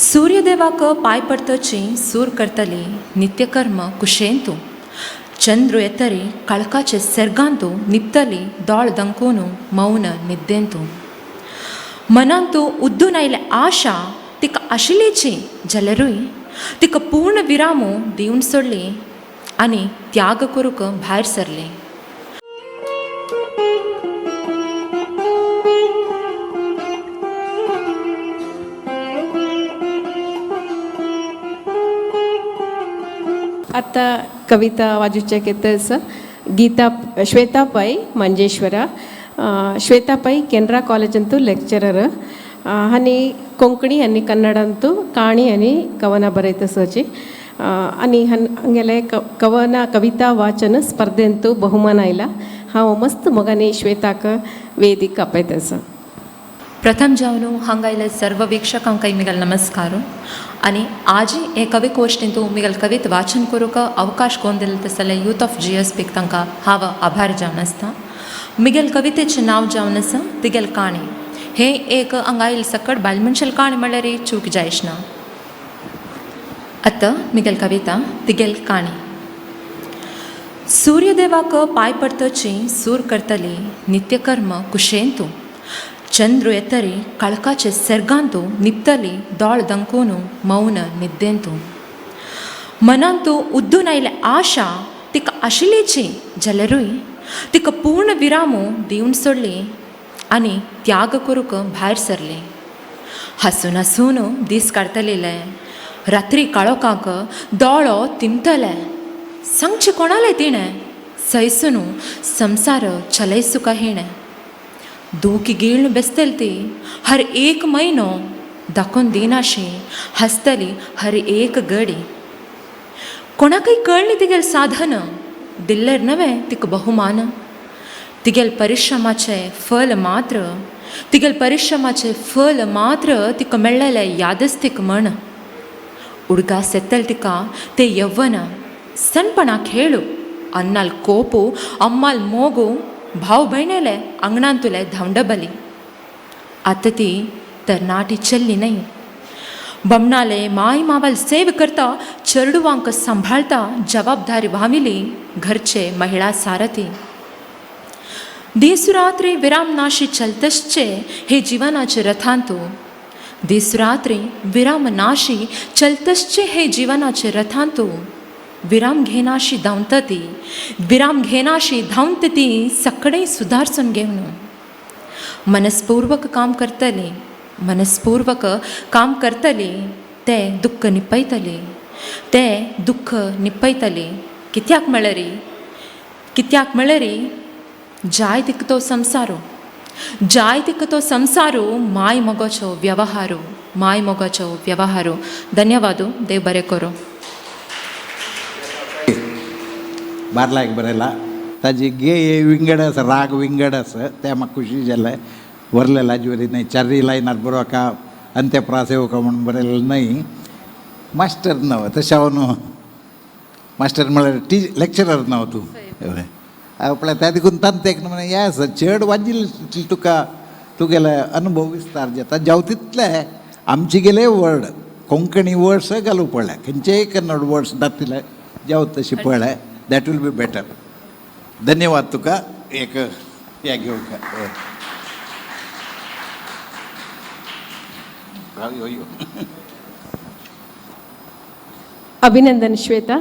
सूर्यदेवाक पांय पडतची सूर करतली नित्यकर्म कुशेंतू चंद्र येतरी काळकाचे सर्गांतू निपतली दोळ दंकून मौन निद्देंतू मनांतू उद्दून आयले आशा तिका आशिल्लीची जाल्यारूय तिका पूर्ण विरामू दिवन सोडली आनी त्याग करूंक भायर सरली. आतां कविता वाजूच्या केतस गीता श्वेता पै मंजेश्वरा. श्वेता पै केनरा कॉलेजंतू लेक्चरर आनी कोंकणी आनी कन्नडांतू काणी आनी कवना बरयता सची आनी हांगेले कवना कविता वाचन स्पर्धेंतू बहुमान आयला. हांव मस्त मोगांनी श्वेताक वेदीक आपयता आसा. प्रथम जावन हांगा आयिल्ले सर्व वीक्षकांकय मिगल नमस्कार आनी आजी हे कवी गोश्टींतू मिगल कवित वाचन करूंक अवकाश कोण दिले तसले यूथ ऑफ जी एस पीक तांकां हांव आभार जावन आसता. मिगेल कवितेचें नांव जावन आसा तिगेल काणी. हे एक हांगा आयिल्ले सकट बायल मनशेल काणी म्हणल्यार चूक जायच ना. आतां मिगेल कविता तिगेल काणी. सूर्यदेवाक पांय पडतची सूर करतली नित्यकर्म कुशेंतू चंद्र येतरी काळकाचे सर्गांतू निपतली दोळ दंकून मौन निद्देंतू मनांतू उद्दून आयले आशा तिका आशिल्लीची जाल्यारूय तिका पूर्ण विरामू दिवन सोडली आनी त्याग करूंक भायर सरली. हांसून हांसून दीस काडटलेले रात्री काळोखाक दोळो तिमतले सांगचें कोणालें तिणें सैसून संवसार चलय सुका हिणें दूख गिळून बेसतली ती हर एक म्हयनो दाखोवन दिनाशी हांसतली हर एक गडी. कोणाकय कळ्ळें तिगेलें साधन दिल्लेर नवें तिका बहुमान तिगेल परिश्रमाचें फल मात्र तिगेल परिश्रमाचें फल मात्र तिका मेळ्ळेलें यादस्तीक म्हण. उडगास येतले तिका ते यव्वन सणपणा खेळू अन्नाल कोपू अम्माल मोगू भाव भयणेले आंगणांतुले धांवडबली. आतां ती तरणाटी चल्ली न्हय बमणाले माय मावाल सेव करता चेडवांक सांबाळता जबाबदारी व्हांविली घरचे महिळा सारथी. दीस रात्री विराम नाशी चलतसचे हे जिवनाचे रथांतू दीस रात्री विराम नाशी चलतसचे हे जिवनाचे रथांतू विराम घेनाशी धांवता ती विराम घेनाशी धांवता ती सगळें सुदारसून घेवन मनस्पूर्वक काम करतली मनस्पूर्वक काम करतली ते दुख्ख निपयतली ते दुख्ख निपयतली. कित्याक म्हळ्यार कित्याक म्हळ्यार जाय तिका तो संवसारो जाय तिका तो संवसारो माय मोगाचो व्यवहारो माय मोगाचो व्यवहारो. धन्यवाद. देव बरें करूं. बारलायक बरयला ताजी गे विंगड आसा राग विंगड आसा ते म्हाका खुशी जालें वरलें हाजे न्हय चारय लायनार बरोवका अंत्यप्रास येवका म्हणून बरयलें न्हय. मास्टर न्हय तशें हांव न्हू मास्टर म्हळ्यार लेक्चरर न्हय तूं हय पळय त्या देखून तांतेक म्हणून हें आसा चड वाजिल्ल तुका तुगेले अनुभव विस्तार जाता जावं तितले आमचे गेले वर्ड कोंकणी वर्ड्स घालूं पडले खंयचेय कन्नड वर्ड्स जातले जावं तशें पळय that will be better. धन्यवाद तुका एक हें घेवंक. अभिनंदन श्वेता.